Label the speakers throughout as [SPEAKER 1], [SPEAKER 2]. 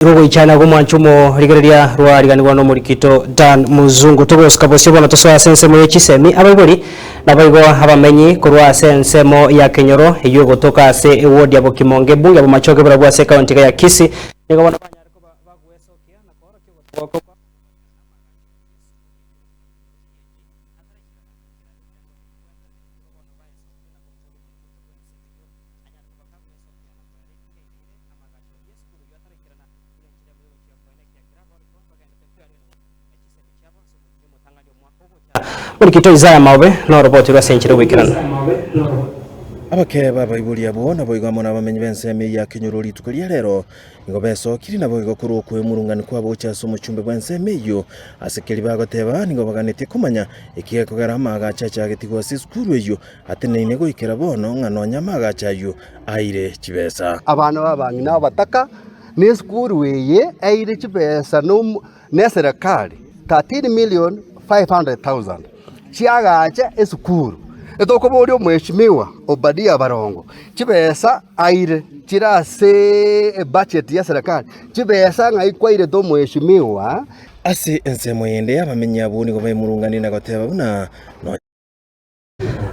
[SPEAKER 1] Rogoichana gw'omwancho omorigereria rwariganigwa n'omorikito Dan Muzungu. Togosuka bosio bono tosoe ase ensemo ye chisemi abaibori naboigo abamenyi korwa ase ensemo ya Kenyoro eyio egotoka ase eward ya Bokimonge ebunge ya Bomachoge barabwo ase ekaunti iga ya Kisii nigo bono banyare koba bagwesokia na koorokia ogotogoka kwabo Morikito Isaya Maobe noroboti rw'ase enchera y'ogoikeranu.
[SPEAKER 2] Abake b'abaibori abwo naboigo amo nabamenyi b'ensemo eyio ya Kenyoro rituko ria rero nigo besokirie naboigo korwa okwemurungania kwabo gochia ase omochumbe bw'ensemo eyio. Ase keria bagoteba nigo baganetie komanya eki gekogera amaagacho achagetigwe ase esukuru eyio ateneine goikera bono ng'a nonya amaagacho ayio aire chibesa.
[SPEAKER 3] Abana b'abang'ina abataka, na esukuru eye eire chibesa neserekari 13,500,000 chiagache esukuru. Etokoboria omweshimiwa Obadia Barongo chibesa aire chire ase ebudget ya serikali, chibesa ng'ai kwairete omweshimiwa.
[SPEAKER 2] Ase ensemo yende abamenyi abwo nigo baimurunganie na goteba buna nonya.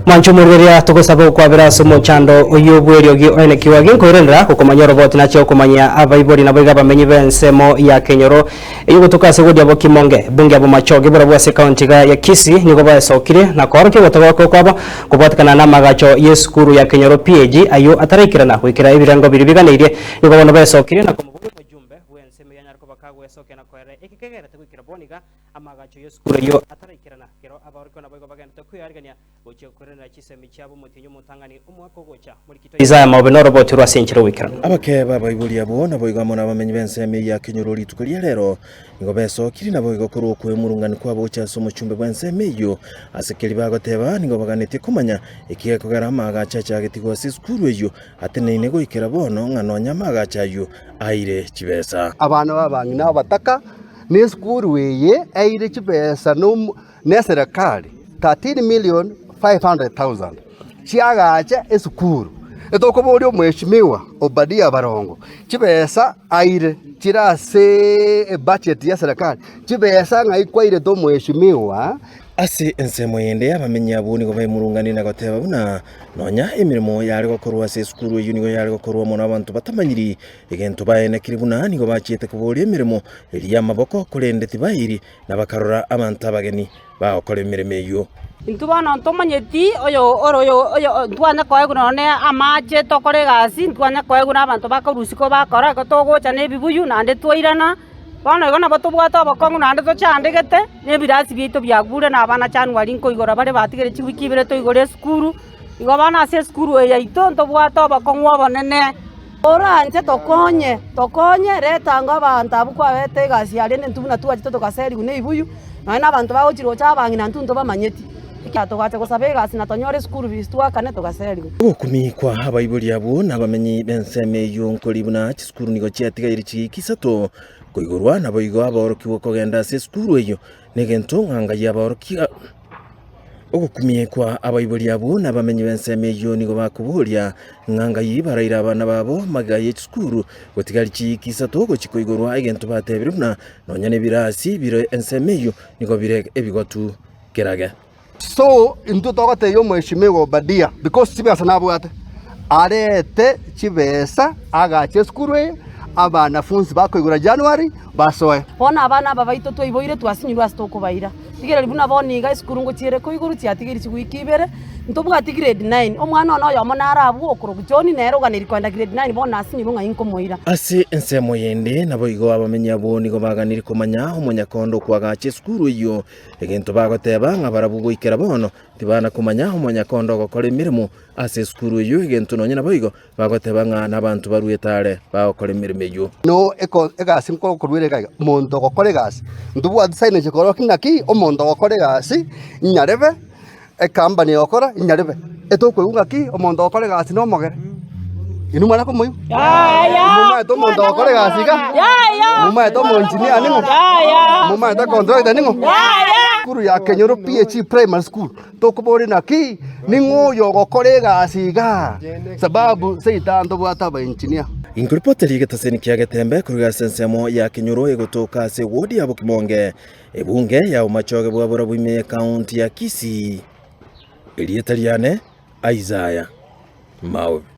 [SPEAKER 1] Mwanche omorigereria togosaba okwabera ase omochando oyio bw'eriogi oenekiwa ginkoiranera gokomanya oroboti nachia gokomanyia abaibori naboigo abamenyi b'ensemo ya Kenyoro eyio gotoka ase godia Bokimonge ebunge ya Bomachoge barabwo ase ekaunti iga ya Kisii nigo baesokire na koorokia ogotogoka kwabo kobwatekana namagacho y'esukuru ya Kenyoro PAG ayio ataraikerana goikera ebirengo biria biganeirie nigo bono baesokire na komoboria omojumbe bw'ensemo eyio anyare koba kagwesokia na koerera eke kegerete goikera bono iga Amaagacho y'esukuru eyio ataraikerana, kero abaorokigwa naboigo bagenderete kwearigania gochia koiranera chisemi chiabo omotienyi omotang'ani omwaka ogocha. Morikito Isaya maobe noroboti rwa ase enchera ogoikeranu.
[SPEAKER 2] Abake b'abaibori abwo naboigo amo nabamenyi b'ensemo eyio ya Kenyoro rituko ria rero nigo besokirie naboigo korwa okwemurungani kwabo gochia ase omochumbe bw'ensemo eyio. Ase keria bagoteba nigo baganetie komanya eki gekogera amaagacho achagetigwe ase esukuru eyio ateneine goikera bono ng'a nonya amaagacho ayio aire chibesa.
[SPEAKER 3] Abana b'abang'ina abataka Na esukuru eye eire chibesa neserekari 13,500,000 chiagache esukuru. Etokoboria omweshimiwa Obadia Barongo chibesa aire chire ase ebudget ya serikali chibesa ng'ai kwairete omweshimiwa.
[SPEAKER 2] Ase ensemo yende abamenyi abwo nigo baimurunganire na goteba buna nonya emeremo yare gokorwa ase esukuru eyio nigo yare gokorwa mono abanto batamanyiri Egento baenekire buna nigo bachiete koboria emeremo eria y'amaboko, korende tibaeiri, na bakarora abanto abageni bagokora emeremo eyio.
[SPEAKER 4] Intwe bono ntomanyeti oyo ore oyo oyo ntwanya koegwa nonya na amache tokore egasi, ntwanya koegwa na abanto bakorwa isiko bakora, igo togocha na ebibuyu naende twairana, bono igo nabo tobwate obokong'u naende tochandegete, na ebirasi biaito biagure na abana January nkoigora bare batigire chiwiki ibere toigore esukuru, igo bono ase esukuru eye yaito ntobwate obokong'u obonene.
[SPEAKER 5] Oranche tokonye, tokonye, reta ango abanto abwo kwabete egasi aria rende intwe buna twachete togaserigwa na ebibuyu, nonya na abanto bagochia roche abang'ina intwe ntobamanyeti. Ekiagera togacha gosaba egasi na tonyore eschool fees twakane togaserigwa.
[SPEAKER 2] Ogokumia kwa abaibori abwo na abamenyi b'ensemo eyio nkori buna chisukuru nigo chiatigaire chiiki isato koigorwa, naboigo aborokigwa kogenda ase esukuru eyio negento ng'a ngai abaorokia. Ogokumia kwa abaibori abwo na abamenyi b'ensemo eyio nigo bakoboria ng'a ngai baraire abana babo magega ye chisukuru gotigari chiiki isato gochia koigorwa egento batebire buna nonya nebirasi bire ensemo eyio nigo bire ebigotu kerage.
[SPEAKER 3] So intwe togotebia omweshimiwa Obadia because chibesa nabwate, arete chibesa agache esukuru eye abanafunsi bakoigora January basoe.
[SPEAKER 5] Bono abana aba baito twaiboire twasinyirwe ase tokobaira. Rigereria buna bono iga esukuru ngochia ere koigoro chiatigeire chiwiki ibere, ntobwati grade nine, omwana one oyomo naro abwo okorokwa John nere oganeiri kogenda grade nine bono nasinyirwe ng'ai nkomoira.
[SPEAKER 2] Ase ensemo yende, naboigo abamenyi abwo nigo baganirie komanya omonyakondo okoagacha esukuru eyio, egento bagoteba ng'a barabwo goikera bono tibana komanya omonyakondo ogokora emeremo ase esukuru eyio, egento nonye naboigo Bagoteba ng'a nabanto baruete are bagokora emeremo eyio.
[SPEAKER 3] No eko egasi nkokorwa ere iga iga, omonto ogokora egasi, ntobwati signage ekorokia ng'aki, omonto ogokora egasi nyarebe, ecompany egokora nyarebe, etokoigwa ng'aki omonto ogokora egasi na omogere. Inwe mwana komoigwa? Momanyete omonto ogokora egasi iga? Momanyete omoengineer ning'o? Momanyete econtractor ning'o? Esukuru ya Kenyoro PHE Primary School, tokoboria naki, ning'o oyo ogokora egasi igaa? Sababu seito ntobwate aba engineer.
[SPEAKER 2] Inkoripoteri egetaseni kia Getembe korwa ase ensemo ya Kenyoro egotoka ase ewodi ya Bokimonge, ebunge ya Bomachoge bwa Borabu ime y'Ekaunti ya Kisii. Erieta riane Isaiah Maobe.